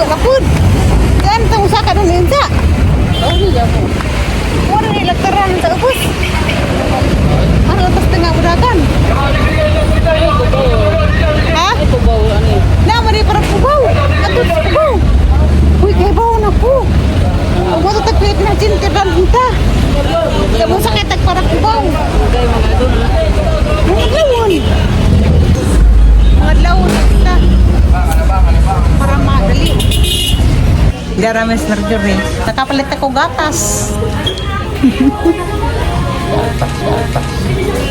Bago na pud. Yan tang usa ka dun insa. Oh, di ako. Wala ni laktaran sa ubos. Ano tas tengah budakan? Ha? Ay, kubaw, ano eh. Na mari para pubaw. Ato sa pubaw. Uy, kay baw na po. Ug mo tag Pilipinas din kay ta. Kaya mo sakit tag para pubaw. Kay mga doon na. Mga lawon. Mga lawon na kita. Para madali. Garames Mercury. Nakapalit ako gatas. Gatas, gatas.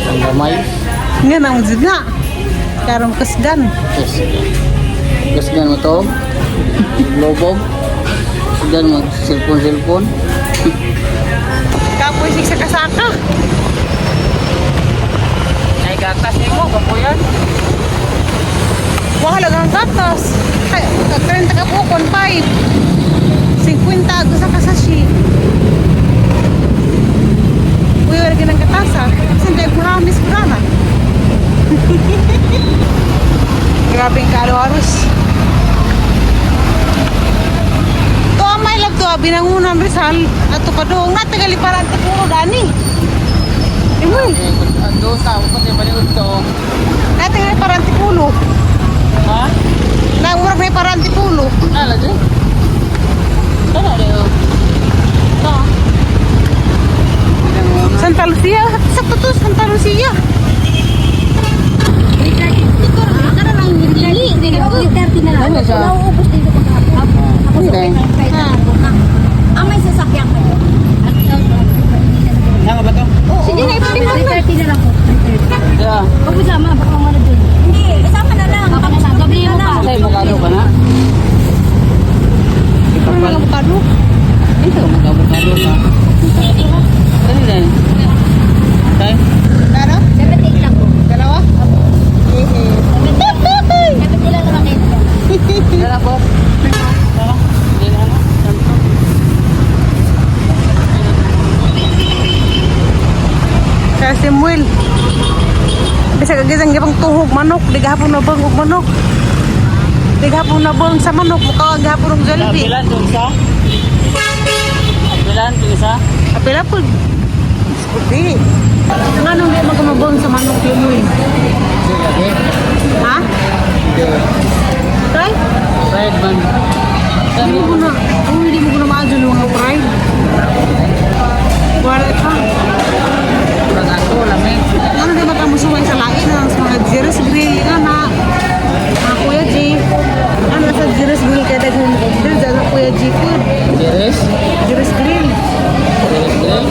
Ang gamay. Nga nang jud na. Karon kasgan. Yes. Gasgan mo to. Lobog. Gasgan mo. Cellphone, cellphone. Kapoy sig sa kasaka. Ay, gatas mo. Kapo yan. Wala lang ang gatas. Ay, 30 ka po, 5. 50 ako sa kasashi. Uy, wala ka ng katasa. Saan tayo promise ko na? Grabe ang kaalo-aros. To ang may love to, ah, binangunan Rizal. At to padung, natagali para ang tipuno dani. Imoy, Ando sa ako pati baliw to. natagali para ang tipulo. Ha? Nangurag na para ang tipulo. Nala dyan. Sana rin. To. Santa Lucia, sakto to, Santa Lucia. Ano siya? Nauubos dito pagkahapon. Ako sa Hindi. Ah, may sasakyan kayo. Saan ba to? Sige na, ipatimbang na. 3:30 na lang po. 3:30. Yeah. Huwag mo sama, baka umano dun. Hindi, kasama na lang. Tapos doble mo pa. Sa avocado ka na? Ano mga avocado? Ito, mag-avocado ka. Ano na? Okay? Kano? 78 lang po. Dalawa? Hehe. 70 lang naman kayo. Dala po. Dala. Hindi na ano? Santo. Kaya si Muel. Bisag gisang gipang tuhog manok, di gahapon na bang og manok. Di gahapon na bang sa manok, mukha gahapon og Jollibee. Apilan doon sa? Apilan doon sa? Apila po. Di. Ngano di magamabang sa manok Lemuel? Ha? Tay? Fried man. Hindi mo na, oh, hindi mo na maadyo ng mga pride. Wala ka. Kurang ako, lamig. Ano di makamusuway sa lain ang sa mga Jerry's Grill nga na mga Kuya G. Ano sa Jerry's Grill kaya daghan mo order dyan sa Kuya G food. Jeres? Jerry's Grill. Jeres grill?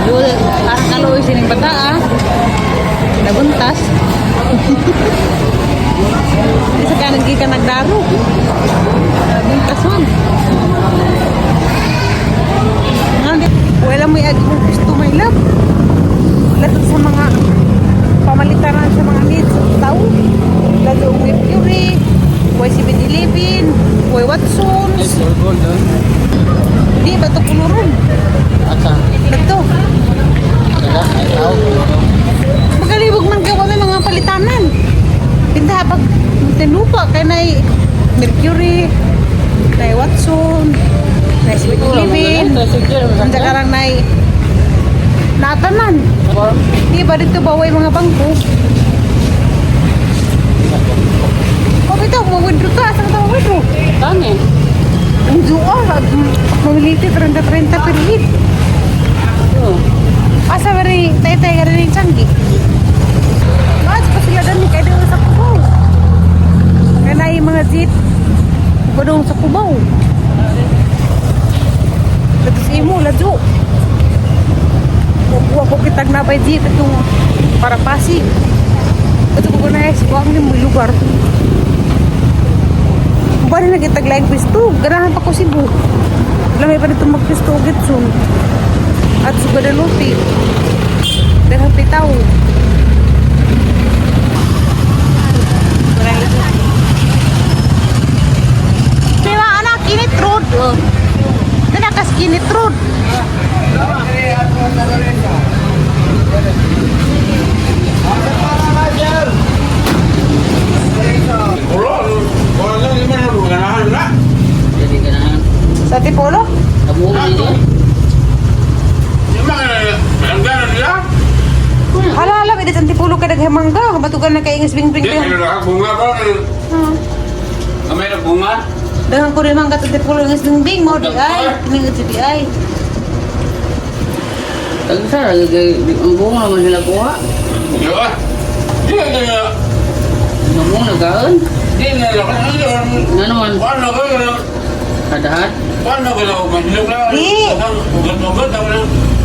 Doon, parang kaloy sining bata ah. Nabuntas. Isa ka naggi ka nagdaro. Nabuntas man. Nga, wala mo agi kong gusto my love. Lahat sa mga pamalitaran sa mga needs sa tao. Lalo ang Mercury, way 7-Eleven, way Watsons. Gold doon. Di ba ito kuluron? At sa? Ito. Wala, ay tao. Magalibog man gawa may mga palitanan. Pinta pag tinupa kay nay Mercury, nay Watson, nay 7-Eleven, ang karang nay natanan. Di ba dito baway mga bangko? O bitaw, mawindro ka. Saan ka mawindro? Tani. Ang zuo, mamiliti 30-30 per hit. Oh. Asa ba rin, tay-tay ka rin yung tiyanggi. Mas pa sila dami kaya doon sa Cubao. Kaya na yung mga jeep, doon sa Cubao. Lato sa imo, ladyo. Kuha ko kitag na by jeep itong para Pasig. Ito ko na eh, kuha ni mo lugar. Ba na nagitag laing pisto, ganahan pa ko Cebu. Lamay pa dito magpisto og Gitsun. At sa Guadalupe. Daghang pitaw. Diba anak, Kinit Road. Dala kas Kinit Road. kadaghang mangga. Matugan na kay ingas bingbing Di, din. ano na, bunga ba? Kamay na bunga? Daghang ko rin mangga Antipolo ingas bingbing mo di ay. Ning di ay. Tagsa, ang bunga naman sila kuha. Di ba? Di na, Ang bunga nagkaon. di na, Nga naman, Paano ka na? kadahat. Paano ka na? Mahilog na. Di. Ugat-ugat ako na.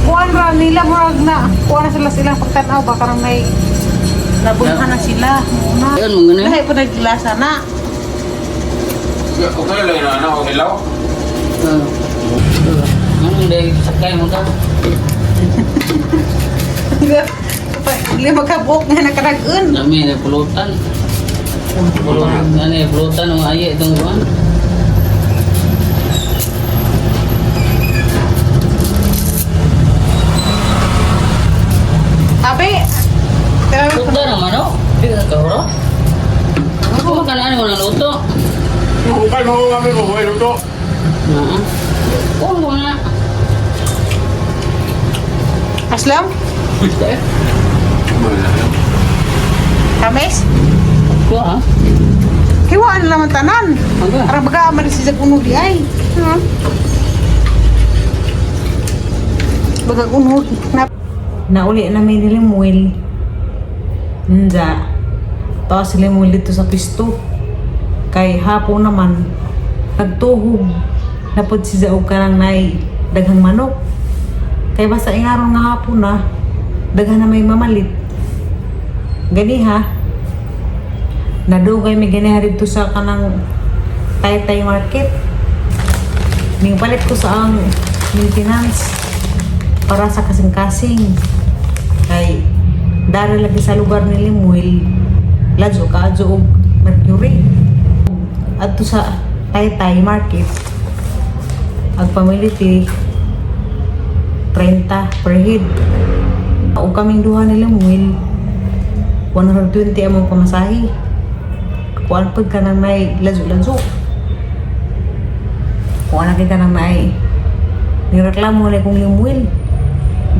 Kuan ra nila murag na. Kuan na sila silang pagtan-aw ba karang may nabunhan na sila. Muna. Ayun, mga ganun. Lahi po naglasa na. Okay lang na, ano, okay lang. Ah. Anong dahil sakay mo ka? Lima ka buok nga nakaragon. Dami na pulutan. Pulutan, ano eh, pulutan ng aye itong buwan. Abi. Pulutan naman, no? Di ka kahuro? Ako makanaan mo ng luto. Okay mo kami mo buhay luto. Oo. Oo nga. Aslam? Eh, Kames? kuha. Hiwaan na naman tanan. Aga. Arang baga man si Jag uno di ay. Ha? Baga uno na nauli na may nilimuel. Nja. Taas si Lemuel dito sa pisto. Kay hapon naman nagtuhog na pod si Zaog karang nay daghang manok. Kay basta ingaron nga hapon na daghan na may mamalit. Gani ha, nadugay may ganiha dito sa kanang Taytay Market. Ning palit ko sa ang maintenance para sa kasing-kasing. Kay dari lagi sa lugar ni Limuel, ladyo ka adyo og Mercury. Adto sa Taytay Market, ang pamiliti 30 per head. O kaming duha ni Limuel, 120 among pamasahe. Kuan pud ka nang may ladyo-ladyo. Kuan na kita nang may nireklamo na kong limuel.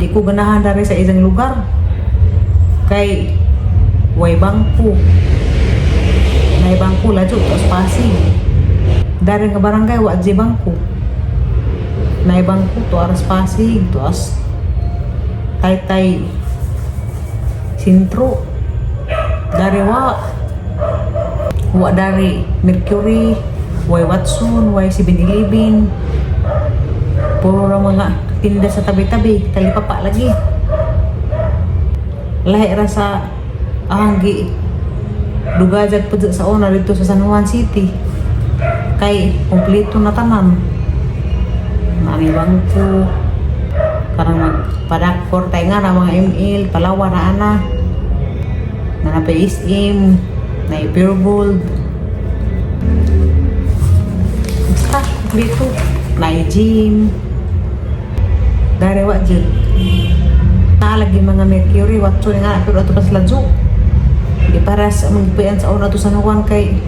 Di ko ganahan dari sa isang lugar. Kay way bangko. Nay bangko ladyo tapos Pasig. Dari nga barangay wa di bangko. Nay bangko to aras Pasig, to as Taytay Sintro. Dari wa wa dari Mercury, way Watson, way 7-Eleven. Puro ra mga tinda sa tabi-tabi, talipapa lagi. Lahi ra sa ahanggi dugajag pud sa una dito sa San Juan City. Kay kompleto na tanan. Nami bangko, karang magpadakor tayo nga na mga ML, Palawan na ana. Na na SM, na Pure Gold. Basta, kompleto. Na gym. Dari wa jud. Naalagi mga Mercury, Watson nga pero ato pa sila Zoo. Di para sa magpian sa una to San Juan kay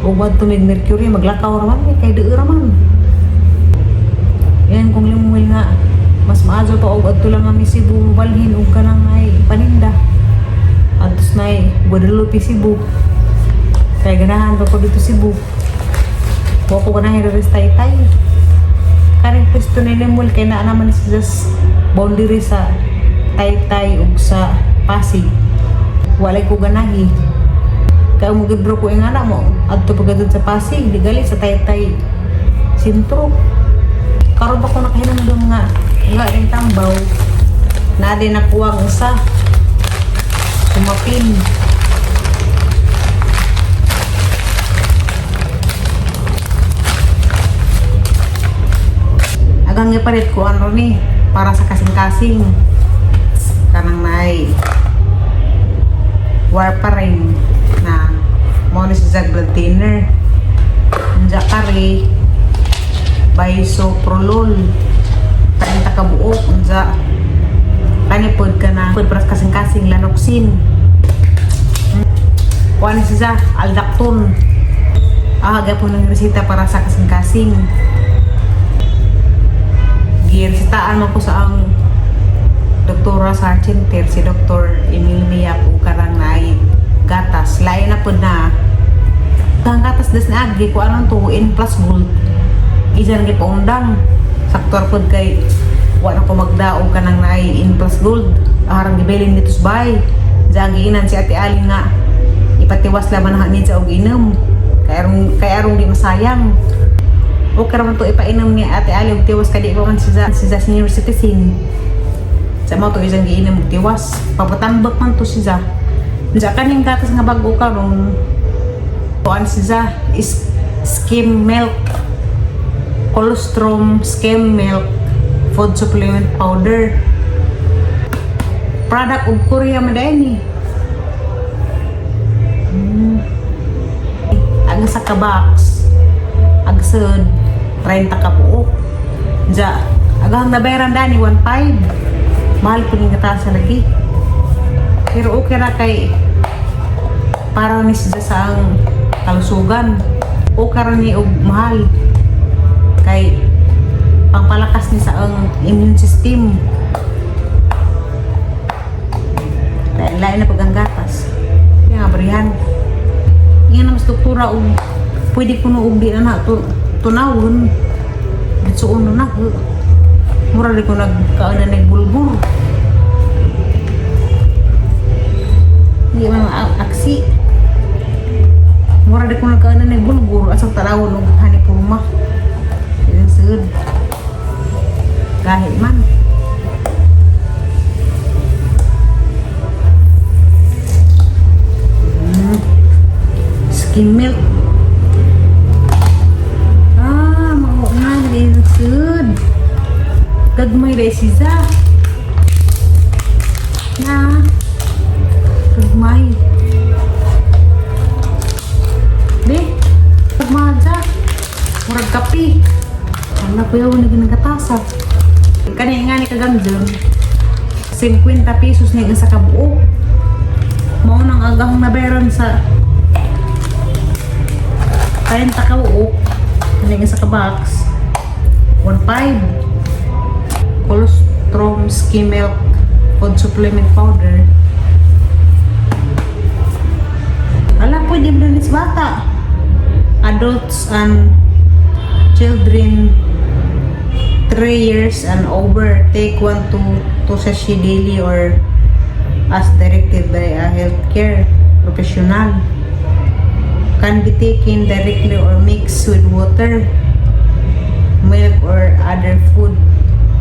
ugwad to mig Mercury maglakaw ra man eh, kay duo ra man. Yan kung limuel nga mas maadyo pa og adto lang kami Cebu balhin og kanang ay paninda. Adtos na ay Guadalupe Cebu. Kay ganahan pa ko dito Cebu. Wa ko ganahan diri sa Taytay. Karing pwesto ni Limuel kay naa naman siya sa boundary sa Taytay ug sa Pasig. Walay ko ganahi. Kaya mo gibro ko yung anak mo. Adto pa gadud sa Pasig, di gali sa Taytay sentro. Karon pa ko nakahinamdom nga nga rin tambaw. Na din nakuha ang usa. Sumapin. Agang ipalit ko ano ni para sa kasing-kasing. Kanang nay warfarin na mo ni si Zag blood thinner. Unja kari bisoprolol 30 ka buok unja kani pod ka na pod para sa kasing-kasing lanoxin. Kuha ni siya aldactone. Ah, gapon ng resita para sa kasing-kasing. Giresitaan man ko sa ang Doktora sa heart center, si Dr. Emil Miap, ug karang naay gatas. Lain na pud na. Ang gatas des na agi ko anong to N plus gold. Isan gipaundang. Saktor pud kay wa na ko magdaog kanang naay N plus gold. Harang gibilin dito sa bahay. Diyan giinan si Ate Ali nga ipatiwas laman na ni sa og inom. Kay arong di masayang. Okay raman to ipainom ni Ate Ali og tiwas kay di pa man siya senior citizen. Sa mo to isang giinom og tiwas. Papatambak man to siya. Diyan kaning gatas nga bago karon, kuan siya is skim milk, colostrum skim milk food supplement powder, product of Korea man diay ni. Ang sa ka-box agsud 30 ka buok. Ja agahang nabayaran dani 1.5. Mahal po ning katasa lagi, pero okay ra kay para ni siya sa ang kalusugan. Okay ra ni og mahal kay pangpalakas ni sa ang immune system. Lain lain na pag ang gatas kaya nga barihan nga na mas doktora og pwede kuno og di na na tunawon ditsuon na na. Mura di ko nagkaon na nagbulbur, hindi man aksi. Mura di ko nagkaon na nagbulbur asang tarawon og hani purma ilang sud kahit man. Skim milk. Ah, mao nga dili sud. Gagmay dai siya. Na. Gagmay. Be, gagmay siya. Murag kape. Wala ko yaw na ginagatasak. Kani nga ni kagamdon. 50 pesos na yung isa ka buo. Mao nang agahong nabayaran sa 30 ka buo. Kani isa ka box. 1.5. Colostrum skim milk food supplement powder. Ala, pwede ba sa bata? Adults and children 3 years and over, take 1 to 2 sachet daily or as directed by a healthcare professional. Can be taken directly or mixed with water, milk or other food.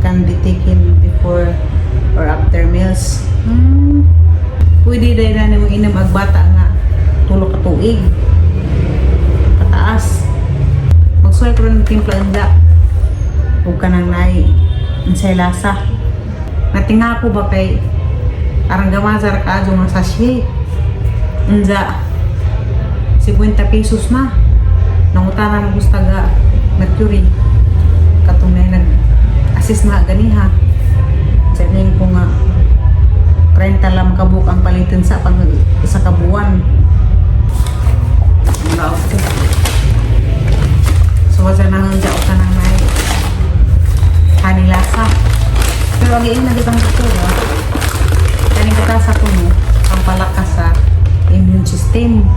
Can be taken before or after meals. Pwede dahil na mo inom ag bata nga 3 ka tuig pataas. Magsuway ko rin ng timpla unda ug kanang naay unsay lasa. Natinga ko ba kay arang gamasa ra kaadyo nga sachet. Unja 50 pesos na. Nangutana mo gusto ga Mercury katong na nag assist na ganiha. Sa ning ko nga 30 lang kabuk ang palitin sa pag isa ka buwan. Okay. So wasa na hanggang sa nang may honey lasa. Pero ang iin na kitang doktora, kaning katasa ko mo, ang palakas sa immune system.